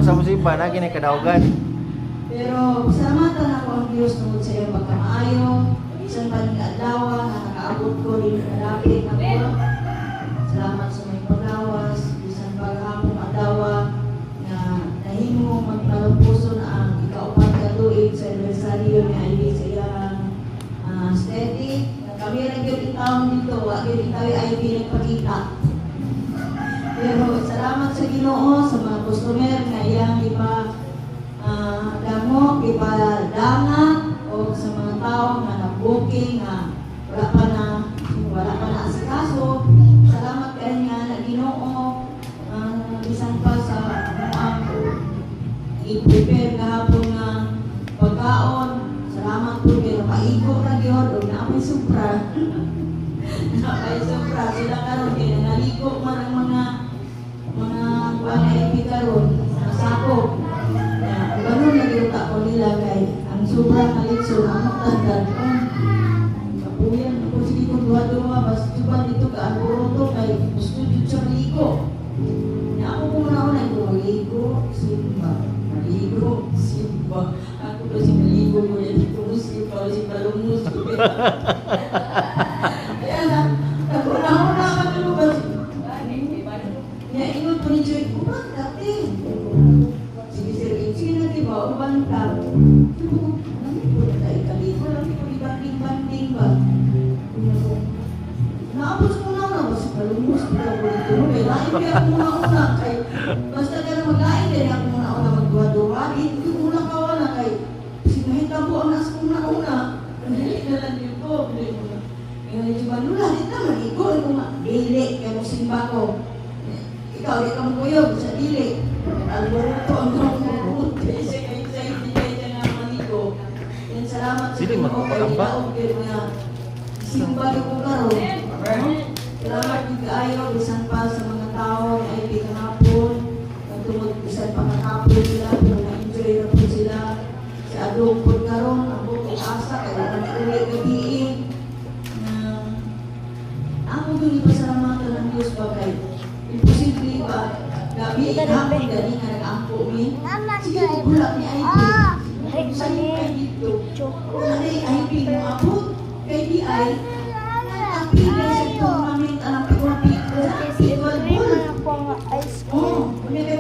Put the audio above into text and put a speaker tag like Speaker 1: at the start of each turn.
Speaker 1: Basta mo simba na gini kadaugan.
Speaker 2: Pero pasalamatan ako ang Diyos tungod sa iyong pagkamaayo. Bisan pa ning adlaw nga nakaabot ko din kalapit ako. Salamat sa may paglawas, bisan pa gahapon adlaw nga nahimo magtalumpuson ang ikaupat ka tuig sa anibersaryo ni Ivy sa iyang steady. Na kami ra gyud intawon dito, wa gyud intawi Ivy nagpakita. Pero salamat sa Ginoo sa mga customer nga iyang ipa damo, ipadangat o sa mga tao nga nag-booking nga wala pa na asikaso. Salamat kay nga na Ginoo ang bisan pa sa ang i-prepare gahapon nga pagkaon. Salamat po kay napaigo ra gyud ug naa may supra. Naa sobra sila karon kay nangaligo man ang mga kuan na IP karon nasakop. Na ganun na gyud ko nila kay ang sobra nga litson ang tagdan. Kapuyan ako, sige ko duha-duha bas tuban dito ka alboroto kay gusto jud siya maligo. Na ako kung una ko maligo, simba, maligo, simba. Ako pa si maligo ko yan dito mo simba, si palumos ko. Kaya na, ako na una ka ba? Nya ingon po ni Joy, "Uban dati." Sige sir, sige na diba, uban ka. Sabi ko, "Lami po na tayo kaligo, lami po ibanding-banding ba?" Naabot ko na na, basta palumos ko ako dito. No, kay lain kaya ako muna una, kay basta ka na maglain, kaya ako muna una magduha-duha. Dito ko muna kawa na kay sinahitabo ang nasa muna una. Dili na lang dito, dili mo na. Ngayon ni Juan, "Lula, di na maligo." Ikaw nga, "Dili, kaya mo simba ko. Ikaw, di ka mukuyog sa dili." Alboroto ang mga kaya siya kay excited kaya siya nga maligo. Yan, salamat sa
Speaker 1: Dili,
Speaker 2: Ginoo kay
Speaker 1: magpapakamba.
Speaker 2: daog gyud nga simba gyud ko karon. No? Salamat gyud kaayo bisan pa sa mga tao nga ay kahapon. Tungod bisan pa kahapon sila pero na-enjoy ra po sila. Sa adong pod karon ang buong asa kay wala na uli gabi na ako dun ipasalamatan ng Diyos ba kay imposible ba gabi hapon gani nga nag-ampo mi. Sige, gula ni Ivy. Saan kay dito? Wala na Ivy mo abot. Kay di ay ang pila sa tournament ang pigwa-pigwa ball.
Speaker 3: Ice
Speaker 2: Oh, unya kay